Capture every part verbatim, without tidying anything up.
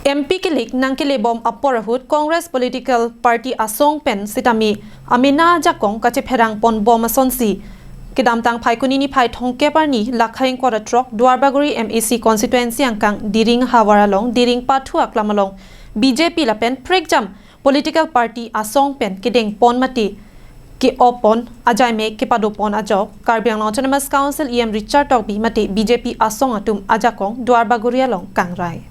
M P kilik nangkelebom apor ahut Congress political party asong pen sitame amena ajakong kachepherang ponbom asonsi kedamtang Phaikuni niphai thomkep arni lakha ingkoi ra throk Duarbagori M A C constituency angkang Diring havar along Diring pathu aklam along B J P lapen prekjam political party asong pen kedengpon mate ke-oppon ajaime kepadopon ajok Karbi Anglong Autonomous Council E M Richard Tokbi mate B J P asong atum ajakong Duarbagori along kangrai.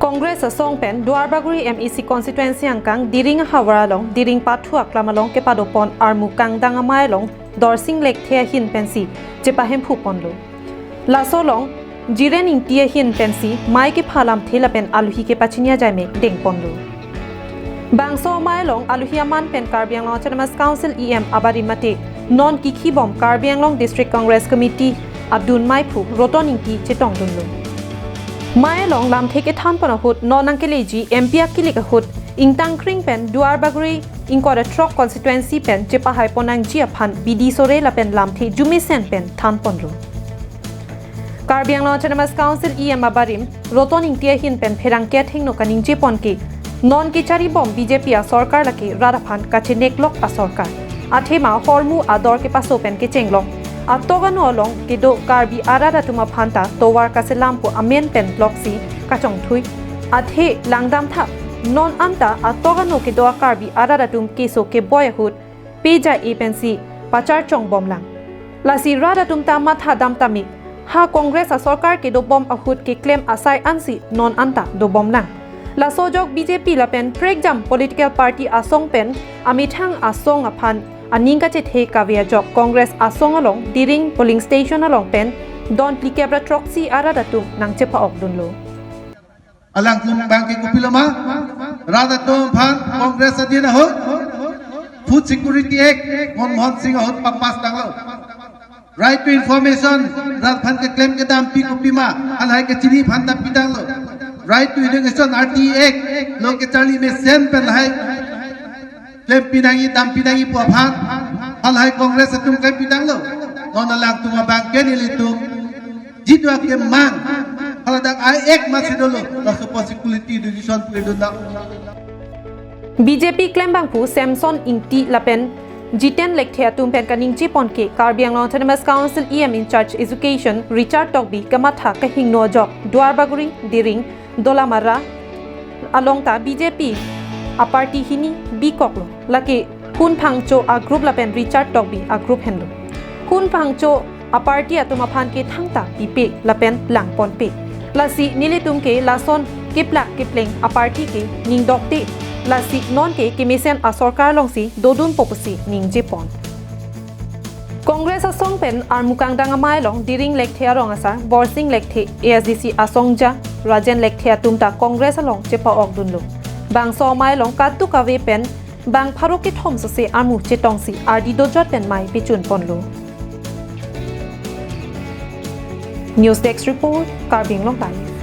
Congress asong pen Duarbagori M A C constituency angkang Diring havar along Diring pathu aklam along kepadopon armu kangdang amei along Dorsing Lekthe ahin pensi chepahemphu ponlo. Laso along Jiren Ingti ahin pensi mei kepha lamthe lapen aluhi kepachini ajaime dengponlo. Bangso amei along aluhi aman pen Karbi Anglong Autonomous Council E M abarim mate non kikhibom Karbi Anglong District Congress Committee adun meiphu Roton Ingti chetongdunlo. Mei along lamthe kethanpon ahut non nangkeleji M P akilik ahut ingtangkring pen Duarbagori ingkoi ra throk constituency pen chepahaipon nangji aphan bidi sore lapen lamthe jumesen pen thanponlo. Karbi Anglong Autonomous Council E M abarim Roton Ingti ahin pen pherangke athengno kaningjepon ke non kecharibom B J P asorkar lake rat aphan kacheneklok asorkar. Athema hormu ador kepaso pen kechenglok atok ano along kedo Karbi arat atum aphan ta tovar kaselam pu amen pen loksi kachongthui. Athe langdamtha, non anta atok ano kedo a Karbi arat atum keso keboi ahut peja-e pensi pacharchongbomlang. Lasi rat atum ta mathadam tame, ha Congress asorkar kedobom ahut keklem asai ansi non anta dobomlang. Laso ajok B J P lapen prekjam political party asong pen amethang asong aphan aning kachethe kave ajok Congress asong along Diring polling station along pen don phlikep ra throksi arat atum nangchepa-okdunlo. Alangtum abang ke kopilo ma? Rat atum aphan Congress adin ahut Food Security Act Manmohan Singh ahut papass tanglo. Right to information rat aphan keklem kedampi kopima, halahai kachini aphan ta pitanglo. Right to education, R T I Act lo kecharli mesen pen lahai klem pinangji, dam pinangji pu aphan halahai Congress atum klem pitanglo. Non alangtum abang ke nelitum jitu akemang, haladak I Act masi dolo, laso apotsi quality education pledun dak. B J P klembangphu Samson Ingti lapen Jiten Lekthe atum pen kaningjepon ke Karbi Anglong Autonomous Council E M in charge Education Richard Tokbi kamatha kahingno ajok Duarbagori, Diring, Dolamara along ta B J P aparty hini bikoklo. Lake Hun Phangcho agroup lapen Richard Tokbi agroup henlo. Hun Phangcho aparty atum aphan ke thangta pipe lapen langponpe. Lasi nelitum ke lason keplak kepleng aparty ke ningdokte, lasi non ke kemesen asorkar alongsi dodunpo pusi ningjepon. Congress asong pen armu kangdang amei along Diring Lekthe arong asar Borsing Lekthe, A S D C asongja Rajen Lekthe atum ta Congress along chepa-okdunlo. Bangso amei along kadokave pen bang pharo kethom sose armu chetongsi ardi dojot pen mei pechunponlo. News Desk Report, Karbi Anglong Times.